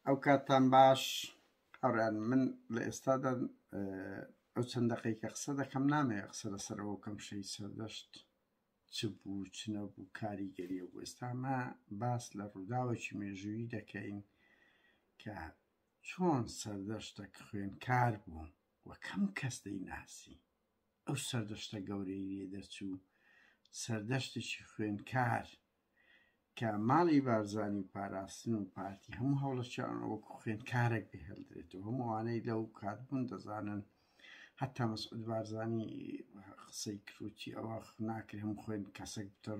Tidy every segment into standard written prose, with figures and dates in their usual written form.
ئەو کاتتان باش هاوڕێیان من لە ئێستادا ئەو چەند دەقەی کە قسە دەکەم نامەوێ قسە لەسەر ئەوە بکەم شەهید سەردەشت چ بوو چ نەبوو کاریگەریە بوو ئێستا مە باس لە ڕووداوێکی مێژوویی دەکەین کە چۆن سەردەشتەک خوێنکار بوو و کەم کەس دەیناسی ئەو سەردەشتە گەورەی لێ دەرچوو سەردەشتێکی خوێنکار کە ماڵی بارزانی و پاراستن و پارتی هەموو هەوڵەکیان وەکو خوێندکارێک بهێڵدرێتەوە هەموو ئەوانەی لەو کات بوون دەزانن حتا مەسعود بارزانی قسەی کروتی ئەوە ناکرێ هەموو خوێن کەسێک بتە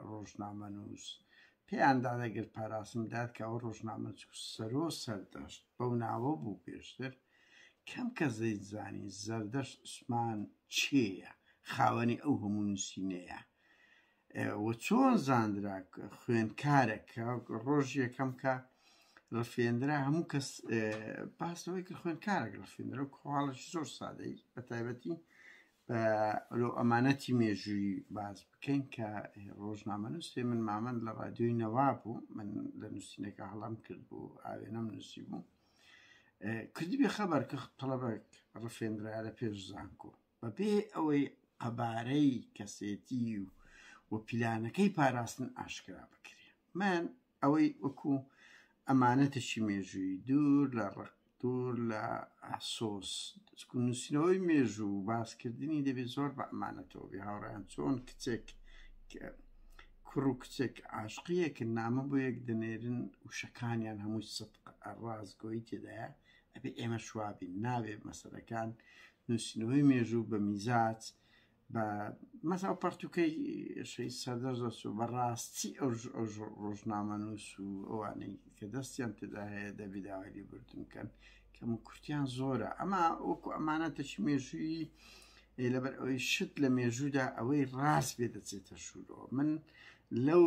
ڕۆژنامەنووس پێیان دادەگرت پاراستن بدات کە ئەوە ڕۆژنامە سەرۆ سەردەشت بەو ناوە بوو پێشتر کەم کەس دەیزانی زەردەشت عوسمان کێیە خاوەنی ئەو هەموو نووسینەیە و چۆن زانرا خوێندکارێک کە ڕۆژ یەکەم کە ڕفێندرا هەموو کەس باس لەوەی کرد خوێندکارێک ڕفێندرا و کۆڵێکی زۆر سادەی بە تایبەتی لۆ ئەمانەتی مێژووی باس بکەین کە ڕۆژنامەنووس من مامەند لە ڕادیۆی نەوا بوو من لە نووسینەکە هەڵم کرد بوو ئاوێنەم نووسی بوو کردبی خەبەر کە تەڵەبێک ڕفێندرا لە پێش زانکۆ بەبێ ئەوەی قەبارەی کەسێتی و و پیلانەکەی پاراستن ئاشکرا بکرێ. من ئەوەی وەکو ئەمانەتێکی مێژوویی دوور لە ڕق دوور لە سۆز چکو نووسینەوەی مێژوو و باسکردنی دەبێت زۆر بە ئەمانەتەوە بێ هاوڕێیان چۆن کچێک کوڕ و کچێک عاشقیەکن نامە بۆ یەک دەنێرن وشەکانیان هەمووی سدق ڕاستگۆیی تێدایە ئەبێ ئێمەش وابین نابێ مەسەلەکان نووسینەوەی مێژوو بە میزاج بە مەسا ئەو پەرتوکەی شەهید سەردەشت دەچوو بە ڕاستی ئەو ئەو ڕۆژنامەنووس و ئەوانەی کە دەستیان تێدا هەیە دەبێ داوای لێبوردن بکەن کەم و کورتیان زۆرە ئەما وەکو ئەمانەتێکی مێژوویی لەبەر ئەوەی شت لە مێژوودا ئەوەی ڕاست بێ دەچێتە ژوورەوە من لەو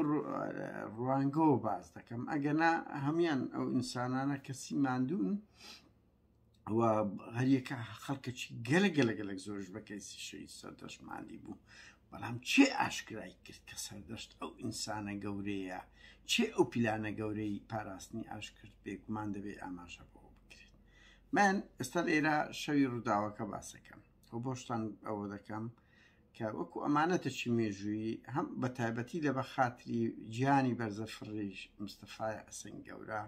ڕوانگەوە باس دەکەم ئەگەنا هەمان ئەو ئینسانانە کەسی ماندوون و هەریەکە خەڵکەکی گەلە گەلە گەلک زۆرش بە کەیسی شەهید سەردەشت ماندی بوو بەڵام چێ ئاشکرای کرد کە سەردەشت ئەو ئینسانە گەورەیە چێ ئەو پیلانە گەورەی پاراستنی ئاشکرد بێگومان دەبێ ئاماژە بۆ بکرێت من ئێستا لێرە شەوی ڕووداوەکە باسەکەم و بۆشتان ئەوە دەکەم کە وەکو ئەمانەتەکی مێژوویی هەم بە تایبەتی لە بە خاتری گیانی بەرزە فڕیش مستەفای حەسەن گەورە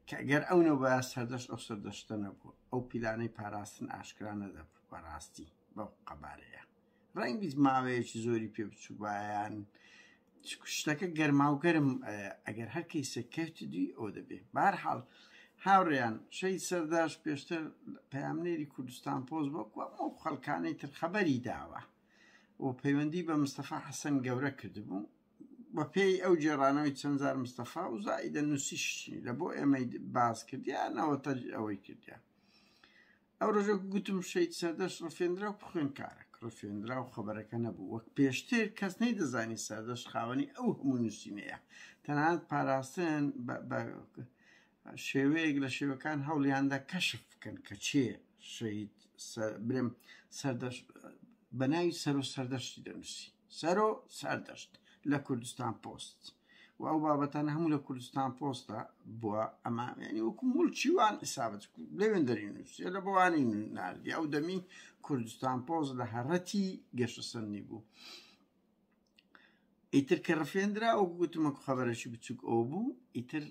کە گەر ئەو نەبایە سەردەشت ئەو سەردەشتە نەبوو ئەو پیلانەی پاراستن ئاشکرا نەدەبوو بەڕاستی بەو قەبارەیە ڕەنگیز ماوەیەکی زۆری پێ بچووبایان شتەکە گەرماوگەرم ئەگەر هەر کەیسێک کەوتی دوی ئەو دەبێ بارحاڵ هاوڕێیان شەهید سەرداش پێشتر پەیامنێری کوردستان پۆست بۆ ئەو خەڵکانەی تر خەبەری داوە و پەیوەندی بە مستەفا حەسەن گەورە کردبوو بە پێی ئەو گێڕانەوەی چەند جار مستەفا و زائیدە نووسیشی لە بۆ ئێمەی باس کردیان ئەوە ئەوەی کردیان ئەو ڕۆژە گوتم شەهید سەردەشت ڕفێندرا و خوێندکارێک ڕفێندرا و خەبەرەکە نەبوو وەک پێشتر کەس نەیدەزانی سەردەشت خاوەنی ئەو هەموو نووسینەیە تەنانەت پاراستن بە شێوەیەک لە شێوەکان هەوڵیاندا کەشف بکەن کە چێ شەهید برێم سەردەشت بە ناوی سەرۆ سەردەشتی دەنووسی سەرۆ سەردەشت لە کوردستان پۆست و ئەو بابەتانە هەموو لە کوردستان پۆستە بووە ئەمە ینی وەکو مڵکی وان حسابەت لەوێن دەری نووسێ لە بۆوانی ناردی ئەو دەمی کوردستان پۆست لە هەڕەتی گەشەسەندنی بوو ئیتر کە ڕفێندرا ئەو گوتمە خەبەرەکی بچووک ئەو بوو ئیتر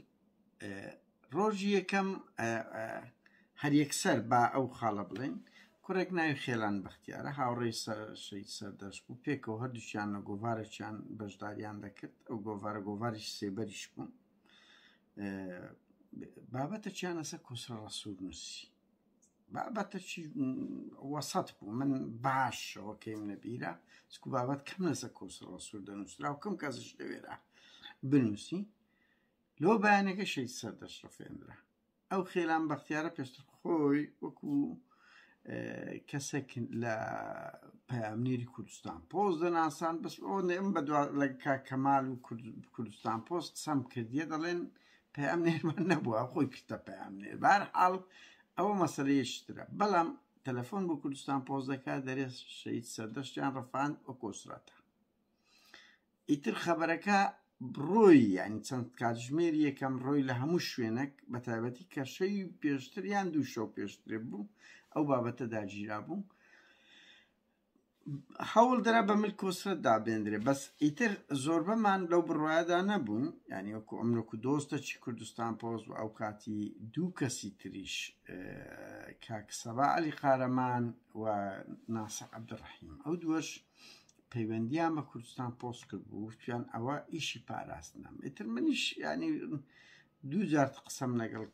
ڕۆژی یەکەم هەر یەکسەر با ئەو خاڵە بڵێین کوڕێک ناوی خێلان بەختیارە هاوڕێی شەهید سەردەشت بوو پێکەوە هەردووکیان لە گۆڤارێکیان بەشداریان دەکرد ئەو گۆڤارە گۆڤاریش سێبەریش بوو بابەتەکیان لەسەر کۆسرە ڕەسوول نووسی بابەتەکی وەسەت بوو من باشەوە کەیم نەبیرە چکو بابەت کەم لەسەر کۆسرە ڕەسوول دەنووسرا و کەم کەسش لەوێرا بنووسی لۆ بەیانەکە شەهید سەردەشت ڕفێندرا. ئەو خێلان بەختیارە پێشتر خۆی وەکو کەسێک لە پەیامنێری کوردستان پۆست دەناسان بەس ئەوەندە ئەم بەدوا لە کاک کەمال و کوردستان پۆست قسەم کردیە دەڵێن پەیامنێرمان نەبووە خۆی کردە پەیامنێر بارحاڵ ئەوە مەسەلەیەکی ترە بەڵام تەلەفۆن بۆ کوردستان پۆست دەکات دەرێ شەهید سەردەشتیان ڕفاند وە کۆسرەتە ئیتر خەبەرەکە ڕۆی یعنی چەند کاتژمێر یەکەم ڕۆی لە هەموو شوێنێک بە تایبەتی کە شەوی پێشتر یان دوو شەو پێشترێ بوو ئەو بابەتە داگیرا بوو هەوڵ درا بە مل کۆسرەت دابێندرێ بەس ئیتر زۆربەمان لەو بڕوایەدا نەبوون یعنی وەکو ئەمن وەکو دۆستە چی کوردستان پۆست و ئەو کاتی دوو کەسی تریش کاک سەبا عەلی قارەمان و ناسە عەبدولڕەحیم ئەو دووەش پەیوەندیان بە کوردستان پۆست کرد بوو وتیان ئەوە ئیشی پاراستنە ئیتر منیش ینی دوو جار قسەم لەگەڵ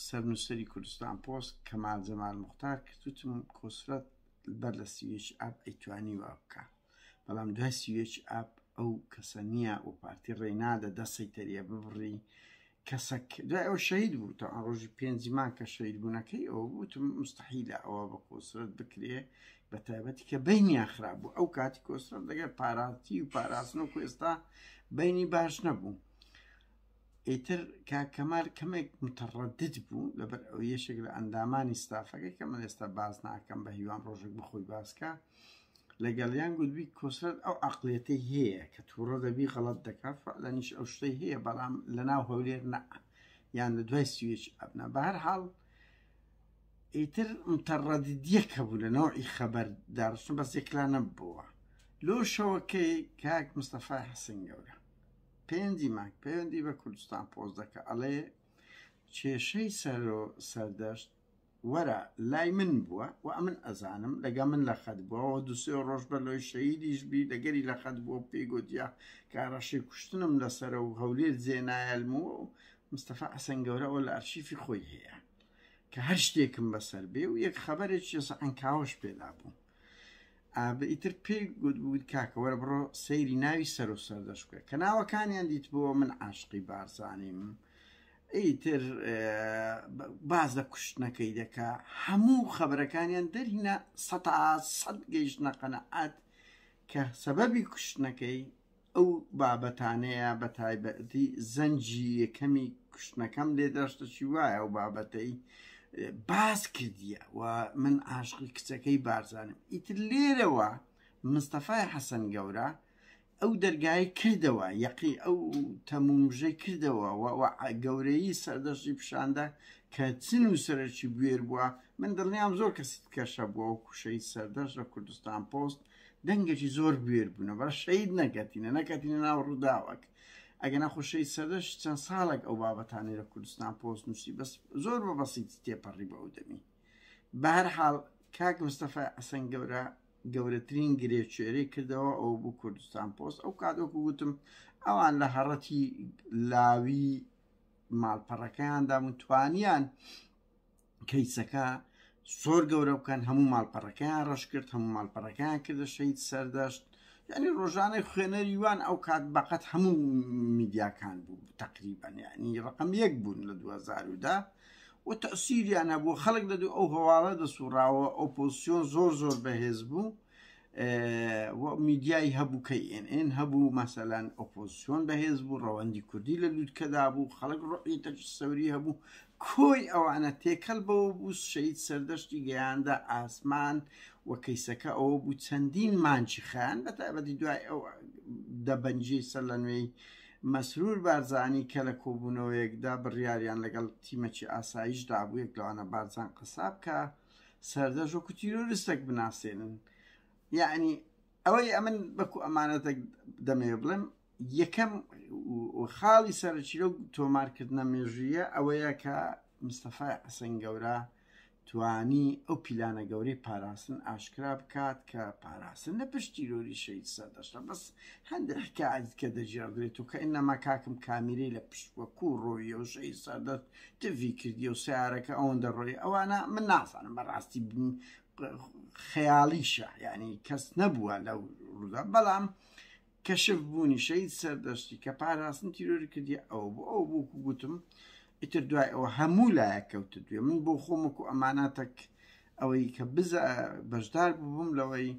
سەرنووسەری کوردستان پۆست کەمال جەمال مختار کرد وتم کۆسرەت بەر لە سیوێکی ئاب ئەیتوانی وا بکە بەڵام دوای سیوێکی ئاب ئەو کەسە نییە و پارتی ڕێنادە دەسەی تەریە ببڕی کەسەک دوای ئەو شەهید بوو تا ڕۆژی پێنجی مانگ کە شەهید بوونەکەی ئەوە بووتم مستحیلە ئەوە بە کۆسرەت بکرێ بە تایبەتی کە بینیان خراپ بوو ئەو کاتی کۆسرەت لەگەر پاراتی و پاراستن و ئێستا بینی باش نەبوو ئیتر کاک کەمال کەمێک متەڕەدد بوو لەبەر ئەو یەشێک لە ئەندامانی ستافەکەی کە من ئێستا باس ناکەم بە هیوام ڕۆژێک بخۆی باسکە لەگەڵیان گوتبی کۆسرەت ئەو عقلێتەی هەیە کە تووڕە دەبی غەڵەت دەکات فعلەنیش ئەو شتەی هەیە بەڵام لەناو هەولێر نا یان لە دوای سوێکی ئەبنا بە هەر حاڵ ئیتر متەڕەددیەک هەبوو لە نەوعی خەبەر داڕشتن بەس یەکلا نەبووە لۆ شەوەکەی کاک مستەفای حەسەن گەورە پێنجی مانگ پەیوەندی بە کوردستان پۆست دەکە ئەڵێ کێشەی سەرۆ سەردەشت وەرە لای من بووە و ئەمن ئەزانم لەگە من لە خەت بووەوە دوسێ ڕۆژ بەر لەوەی شەهیدیش بی لەگەری لە خەت بووە پێی گوتیا کارەشی کوشتنم لەسەرە و هەولێر جێنایەلم و مستەفا حەسەن گەورە ئەوە لە ئەرشیفی خۆی هەیە کە هەر شتێکم بەسەر بێ و یەک خەبەرێکی عەنکاوەش پێدا بوو ئابە ئیتر پێی گوت بوو کاکە وەرە بڕۆ سەیری ناوی سەر و سەردەش بکە کە ناوەکانیان دیتبووە من عاشقی بارزانیم ئیتر باز لە کوشتنەکەی دەکا هەموو خەبەرەکانیان دەرهینا سەتا سەد گەیشتنە قەنەعات کە سەبەبی کوشتنەکەی ئەو بابەتانەیە بە تایبەتی زەنجی یەکەمی کوشتنەکەم لێ دەشتەچی وایە ئەو بابەتەی باس کردیە و من عاشقی کچەکەی بارزانم ئیتر لێرەوە مستەفای حەسەن گەورە ئەو دەرگای کردەوە یەقی ئەو تەمومژەی کردەوە و گەورەیی سەردەشتی پیشاندا کە چ نووسەرێکی بوێر بووە من دڵنیام زۆر کەسی کەشە بووە و کوشەی سەردەشت لە کوردستان پۆست دەنگێکی زۆر بوێر بوونە بەڵام شەهید نەکەتینە نەکەتینە ناو ڕووداوەک ئەگە ناخۆ شەهید سەردەشت چەند ساڵێک ئەو بابەتانەی لە کوردستان پۆست نووسی بەس زۆر بە بەسیتی تێپەڕی بە ئەو دەمی بەهەرحاڵ کاک مستەفای حەسەن گەورە گەورەترین گرێ کوێرەی کردەوە ئەو بوو کوردستان پۆست ئەو کات وەکو گوتم ئەوان لە هەڕەتی لاوی ماڵپەڕەکەیاندا بوون توانیان کەیسەکە زۆر گەورە بکەن هەموو ماڵپەڕەکەیان ڕەش کرد هەموو ماڵپەڕەکەیان کردە شەید سەردەشت یعنی ڕۆژانەی خوێنەری وان ئەو کات بەقەت هەموو میدیاکان بوو تقریبان یعنی ڕقم یەک بوون لە 2010 و تەسیریان هەبوو خەڵک لە دوو ئەو هەواڵە دەسوڕاوە ئۆپۆزیسیۆن زۆر زۆر بەهێز بوو میدیای هەبوو کەی ئێن ئێن هەبوو مەسەلەن ئۆپۆزیسیۆن بەهێز بوو ڕەوەندی کوردی لە لووتکەدا بوو خەڵک ڕۆحی تەکی سەوری هەبوو کۆی ئەوانە تێکەڵ بەوە بوو شەید سەردەشتی گەیاندە ئاسمان و کەیسەکە ئەوە بوو چەندین مانگی خیان بە تایبەتی دوای ئەو دەبەنجی سەر لە نوێی مەسرور بارزانی کە لە کۆبوونەوەیەکدا بڕیاریان لەگەڵ تیمەکی ئاسایش دابوو یەک لەوانە بارزان قەساب کە سەردەش وەکو تیرۆریستێک بناسێنن یعنی ئەوەی ئەمن بەکو ئەمانەتێک دەمەوێ بڵێم یەکەم خاڵی سەرەکی لەو تۆمارکردنە مێژوویە ئەوەیە کە مستەفای حەسەن گەورە توانی ئەو پیلانە گەورەی پاراستن ئاشکرا بکات کە پاراستن لە پشت تیرۆری شەهید سەردەشتە بەس هەندێک حکایەت کە دەگێڕدرێت و کە ئینەما کاکم کامیرەی لە پشت وە کوو ڕۆیە و شەهید سەردەشت تڤی کردی و سیارەکە ئەوەندە ڕۆی ئەوانە من نازانم بەڕاستی خەیاڵیشە یعنی کەس نەبووە لەو ڕوودا بەڵام کەشف بوونی شەهید سەردەشتی کە پاراستن تیرۆری کردی ئەوە بوو ئەو بوو گوتم ئیتر دوای ئەوە هەموو لایەک کەوتە دوێ من بۆ خۆم وەکو ئەماناتەک ئەوەی کە بزە بەشدار بووم لەوەی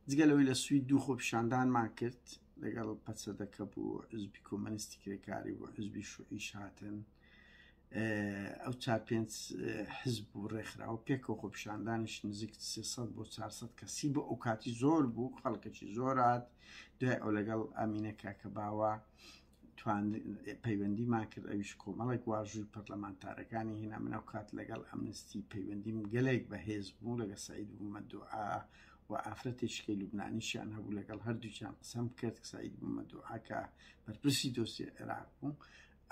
جگە لەوەی لە سوید دوو خۆپیشاندانمان کرد لەگەڵ پەچەدەکە بوو حزبی کۆمەنیستی کرێکاری بوو حزبی شوعیش هاتن. ئەو چار پێنج حزب و ڕێکخراوە پێکەوە خۆپیشاندانیش نزیک 300 بۆ 400 کەسی بۆ ئەو کاتی زۆر بوو خەڵکێکی زۆر هات دوای ئەو لەگەڵ ئەمینە کاکە باوە پەیوەندیمان کرد ئەویش کۆمەڵێک واژووی پەرلەمانتارەکانی هێنا من ئەو کات لەگەڵ ئەمنستی پەیوەندیم گەلێک بەهێز بوو لەگە سعید بوومە دوعا و ئافرەتێکی لوبنانیشیان هەبوو لەگەڵ هەردووکیان قسەم کرد سعید بوومە دوعا کە بەرپرسی دۆسیە عێراق بوو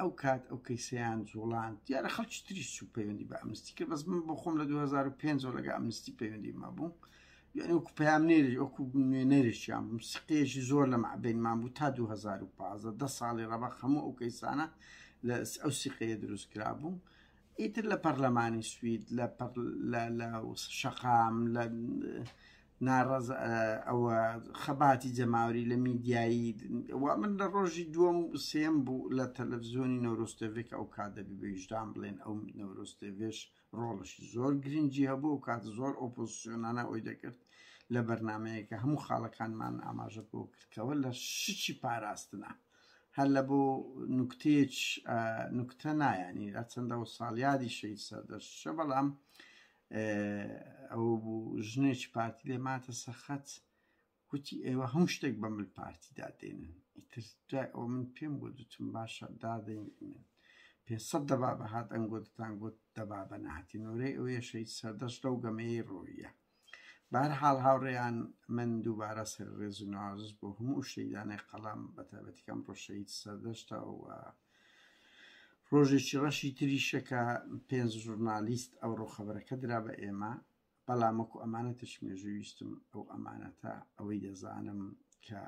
ئەو کات ئەو کەیسەیان جوڵاند دیارە خەڵکی تریش چوو پەیوەندی بە ئەمنستی کرد بەس من بۆ خۆم لە 2005 ەوە لەگە ئەمنستی پەیوەندیم هەبوو یعنی وەکو پەیامنێری وەکو نوێنەرێکیان بووم سقەیەکی زۆر لە مابینمان بوو تا 2015 دە ساڵی ڕەبەق هەموو ئەو کەیسانە لە ئەو سیقەیە دروست کرابوو ئیتر لە پەرلەمانی سوید لە لە شەقام لە ناڕەز ئەوە خەباتی جەماوری لە میدیایی و من لە ڕۆژی دووەم و سێم بوو لە تەلەڤزیۆنی نەورۆز تێڤێ کە ئەو کات دەبی بە ویژدان بڵێن ئەو نەورۆز تێڤێش ڕۆڵشی زۆر گرنگی هەبوو ئەو کات زۆر ئۆپۆزیسیۆنانە ئەوی دەکرد لە بەرنمەیەکە هەموو خاڵەکانمان ئاماژە بۆ کردکەوە لە شچی پاراستنە هەر لە بۆ نوکتەیەک نوکتە نایانی هەرچەندەوە ساڵیادی شەهید سەردەشتشە بەڵام ئەوە بوو ژنێکی پارتی لێ ماتە سەخەت وتی ئێوە هەموو شتێک بە مل پارتی دادێنن ئیتر دوای ئەوە من پێم گوت وتم باشە دادەین من 500 دەبابە هات ئەنگۆ دەتان گوت دەبابە نەهاتی نۆرەی ئەوەیە شەهید سەردەشت لەو گەمەیەی ڕۆیە بەهەرحاڵ هاوڕێیان من دووبارە سەر ڕێز و نوازش بۆ هەموو شەیدانەی قەڵەم بە تایبەتی کەم ڕۆ شەهید سەردەشتە و ڕۆژێکی ڕەشی تریشە کە پێنج ژورنالیست ئەوڕۆ خەبەرەکە درا بە ئێمە بەڵام وەکو ئەمانەتش مێژوو ویستم ئەو ئەمانەتە ئەوەی دەزانم کە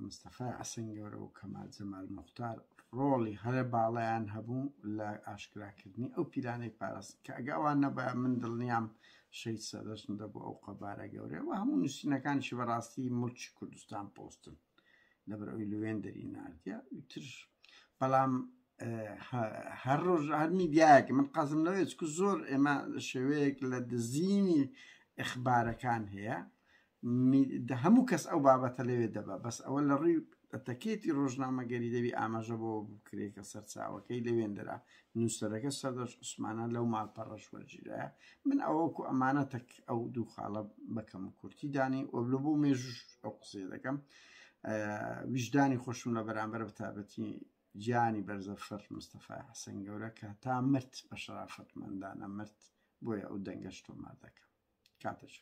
مستەفای حەسەن گەورە و کەمال جەمال موختار ڕۆڵی هەرە باڵایان هەبوو لە ئاشکراکردنی ئەو پیلانەی پاراستن کە ئەگە ئەوان نەبایە من دڵنیام شەهید سەردەشت دەبوو ئەو قەبارە گەورەیە و هەموو نووسینەکانیشی بەڕاستی مڵکی کوردستان پۆستن لەبەر ئەوی لوێن دەری ناردیە تر بەڵام هەر ڕۆژ هەر میدیایەک من قەزم لەوێ چکو زۆر ئێمە شێوەیەک لە دزینی ئەخبارەکان هەیە هەموو کەس ئەو بابەتە لەوێ دەبا بەس ئەوە لە ڕووی ئەتەکێتی ڕۆژنامەگەری دەبی ئاماژە بۆ بکرێت کە سەرچاوەکەی لەوێندرا نووسەرەکە سەردەشت عوسمانە لەو ماڵپەڕەش وەرگیرایە من ئەوەکو ئەمانەتەک ئەو دوو خاڵە بەکەم و کورتی دانی و لە بۆ مێژوش ئەو قسەیە دەکەم ویژدانی خۆشم لە بەرامبەر بەتابەتی گیانی بەرزەفەر مستەفای حەسەن گەورە کە تا مرد بە شەرافەتمەندانە مرد بۆیە ئەو دەنگەش تۆمار دەکەم کاتەش.